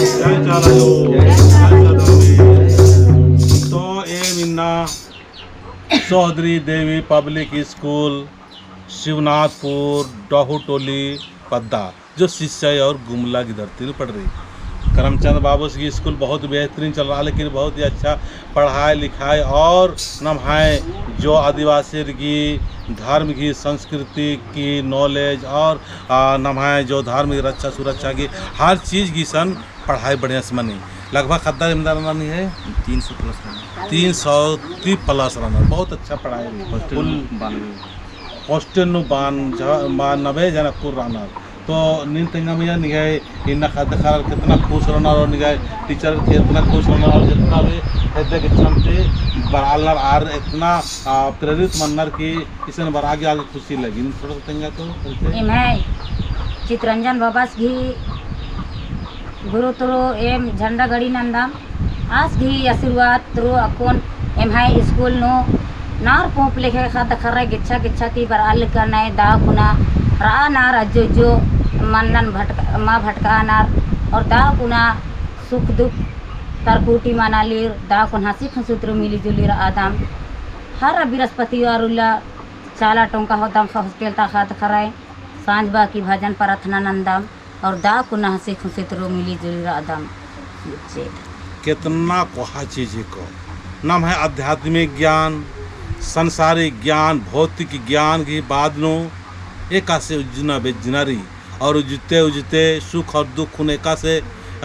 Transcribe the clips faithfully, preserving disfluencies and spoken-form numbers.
जय चाला आयो, जय चाला आयो। तो एम इन्ना चौधरी देवी पब्लिक स्कूल, शिवनाथपुर, डहुटोली, पद्दा, जो सिसई और गुमला की धरती में पड़ रही। करमचंद बाबूस की स्कूल बहुत बेहतरीन चल रहा, लेकिन बहुत ही अच्छा पढ़ाई लिखाई और नम्है जो आदिवासी की धर्म की संस्कृति की knowledge और, आ, नम्है जो धर्म की रक्षा सुरक्षा की हर चीज की सन पढ़ाई बढ़िया से मनी। लगभग ख़द्दर इमदार ननी है? तीन सौ plus रअनर। तीन सौ ती plus रअनर। बहुत अच्छा पढ़ाई। Hostel full नू बानवे। Hostel नू बान-, झ-, बानवे जन अक्कुन रअनर। तो नीन तेंगा मइय्याँ निंग्है इन्ना ख़द्द ख़र्रर कितना खुश रअनर और निंग्है teacher कितना खुश रअनर और जितना भी हेद्दे गे छमते बरआलनर आर इतना, आ, प्रेरित मन्नर कि इसन बरआ गे आगे खुशी लगी। नीन थोड़ा सा तेंगा तो, कैसे? एम्है चितरंजन बाबस गही गुरु तुरु एम झंडा गड़ी नन्दम। आस गही आशीर्वाद तुरु अक्कुन एम्है स्कूल नू नार पोंप लेखे ख़द्द ख़र्रे गेच्छा गेच्छा ती बरआ लक्कनर, दव कुना रअनर अज्जो अज्जो मन्नन भटक-, मा भटकअनर और दव कुना सुख दुख तरकुटी मनालिर, दव कुना हँसी खुशी तुरु मिली जुली रअदम। हर बिरस्पतिवार उल्ला चाला टोंका होअदम hostel ता ख़द्द ख़र्रे, साँझ बाकी भजन प्रार्थना नन्दम। और दव कुना हँसी खुशी तुरु मिली जुली रअदम। केतना कोहा चीज हिको। नम्है आध्यात्मिक ज्ञान, संसारिक ज्ञान, भौतिक ज्ञान की बाद नू एकासे उज्जना बेज्जना रई। और उज्जते उज्जते सुख और दुख हूँ एकासे,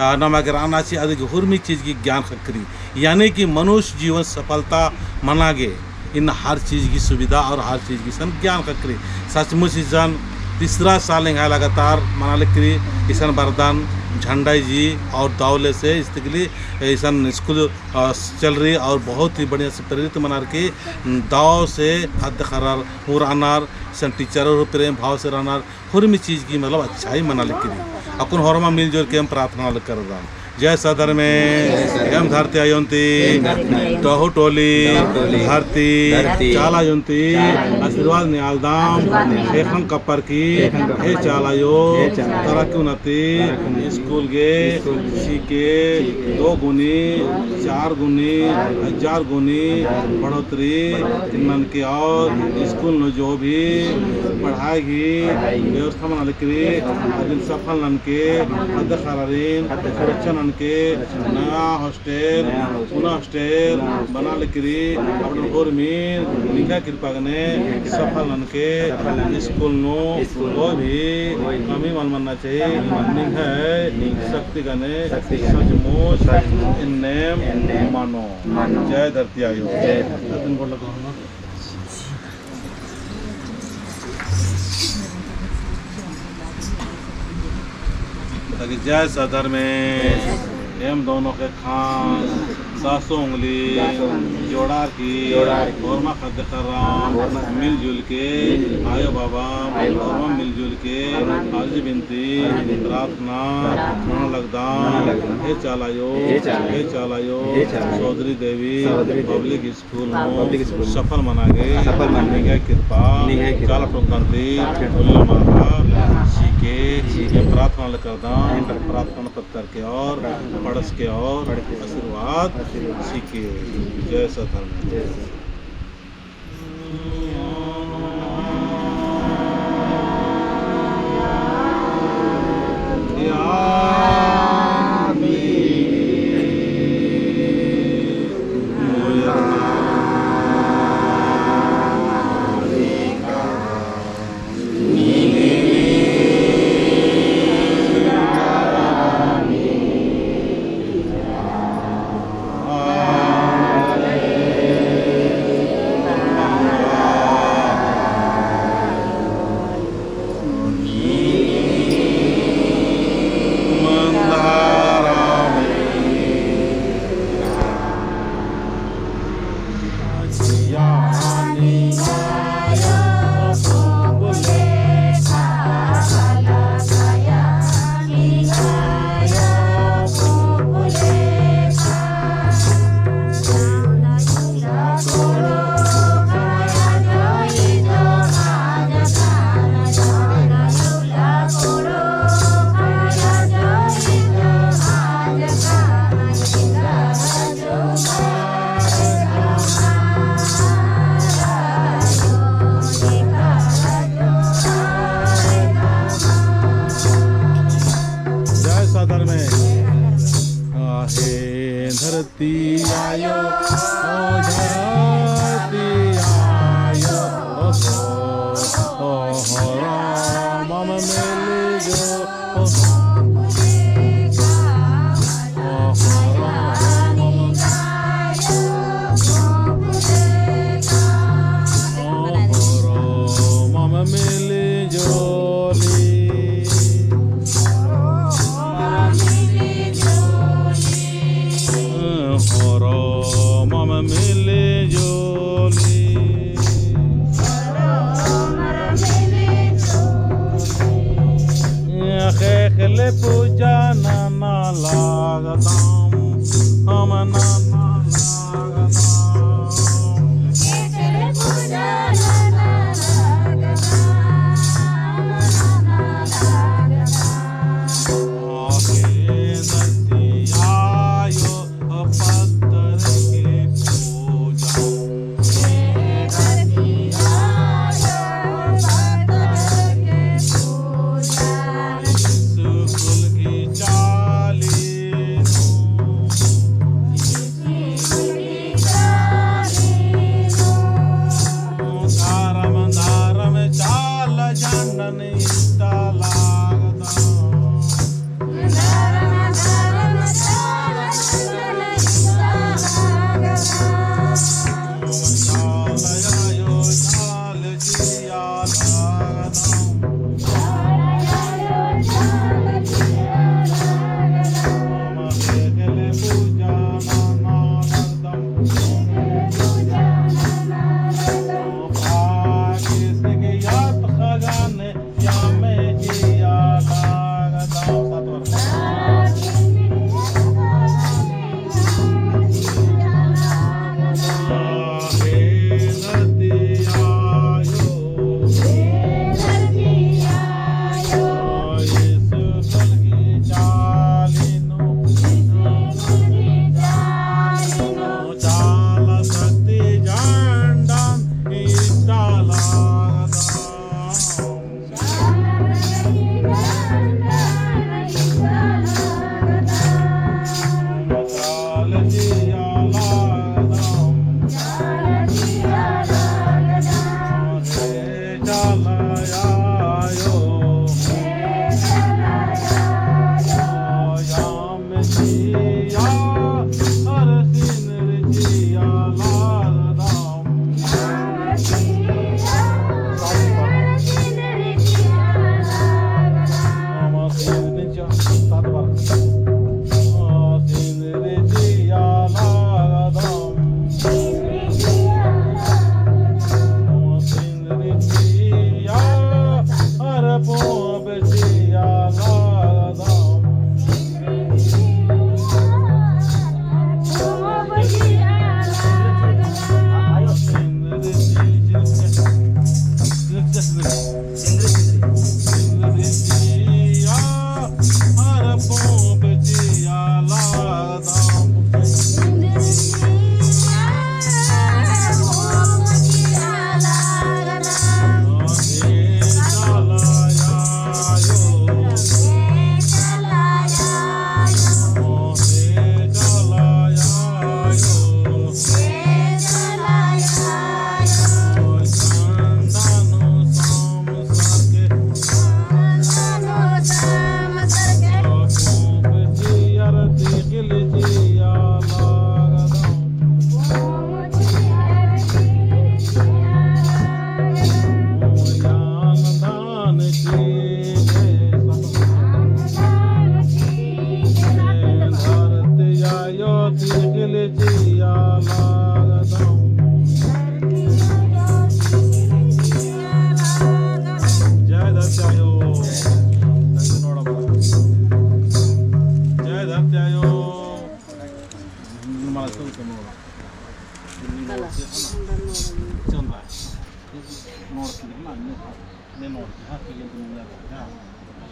आ, नमा गे रअना ची, अदिगे हुरमी चीज की ज्ञान ख़क्खरी। यानी कि मनुष्य जीवन सफलता मना गे इन्ना हर चीज की सुविधा और हर चीज की इसन ज्ञान ख़क्खरी। सचमुच इसन तीसरा साल एंग्है लगातार मना लक्करी इसन बरदन झंडा जी और दव ले से इस्तकली इसन स्कूल, अ, चल रही और बहुत ही बढ़िया से प्रेरित मनार की दव से ख़द्द ख़र्रर हूँ रअनर, इसन teacher और प्रेम भाव से रअनर। हुरमी चीज की मतलब अच्छाई मना लक्करी। अक्कुन होरमा मिलजुल के एम प्रार्थना लग करदम। जय सद्धर्मे, एम धरती आयोन ती, डहु टोली, धरती, चाला आयोन ती, आशीर्वाद नेआलदम, ख़ेख़ेम कप्पर की, हे चाला आयो, तरक्की उन्नति, स्कूल गे, सीके, दो गुनी, चार गुनी, हजार गुनी, बढ़ोतरी, ननके और स्कूल नू जो भी पढ़ाई की व्यवस्था मना लक्करी, अदिन सफल ननके, ख़द्द ख़र्रारिन सुरक्षा ननके, नया hostel, पुना hostel बना लक्करी, अपन होरमीन निंग्है कृपा गने सफल ननके, स्कूल नू कोई भी कमी मल मन्ना चाहिए, निंग्है शक्ति गने सचमुच एन्नेम मनो। जय धरती आयो। ताकि जय सद्धर्मे, एम दोनों के खान, दसों उंगली जोड़ार की, होरमा ख़द्द ख़र्राम, मिलजुल के, आयो बाबा, होरमा मिलजुल के, अर्जी बिनती, प्रार्थना, नना लगदम, हे चाला आयो, हे चाला आयो, चौधरी देवी, public स्कूल नू सफल मना गे, सफल मना गे। निंग्है कृपा, निंग्है कृपा। चाला टोंकन ती, चाला टोंकन ती। उल्ला मारा, सीके, सीके। एम प्रार्थना ले करदम, एम प्रार्थना। प्रार्थना पत्तर के और, प्रार्थना। पड़स के और, पड़स के। आशीर्वाद, आशीर्वाद। सीके। जय सद्धर्म। जय सद्धर्म। हे धरती आयो, ओ धरती आयो, ओ, ओ, ओ, राम मम मिलि जो, ओ, ओ, राम मम, ओ, राम मम मिलि जोली। होरो मम मिलि जोली। ख़ेख़ेल पूजा नना लगदम, हम नना लगदम। धरम धरम चाला झंडन इत्ता लगदम। धरम धरम चाला झंडन इत्ता लगदम। चाला आयो चाला जिया लगदम। जय धरती आयो। जय धरती आयो।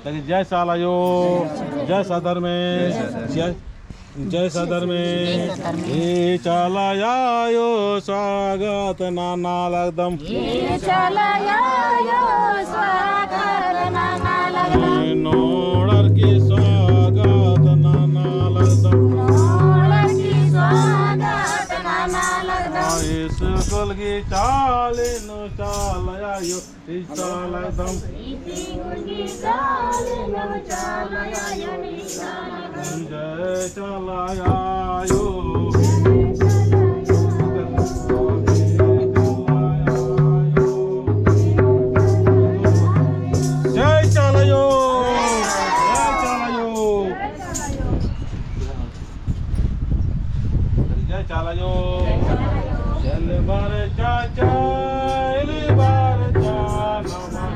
लेकिन जय साला आयो, जय साधर्मे, जय, जय साधर्मे। हे चाला आयो स्वागत नना लगदम। हे चाला आयो स्वागत नना लगदम। नोड़र की स्वागत लगी चाले नू चाला आयो, ई चाला दम। जय चाला आयो। जय चाला आयो। जय चाला आयो। जय चाला आयो। जल बार चाचा, जल बार चाला।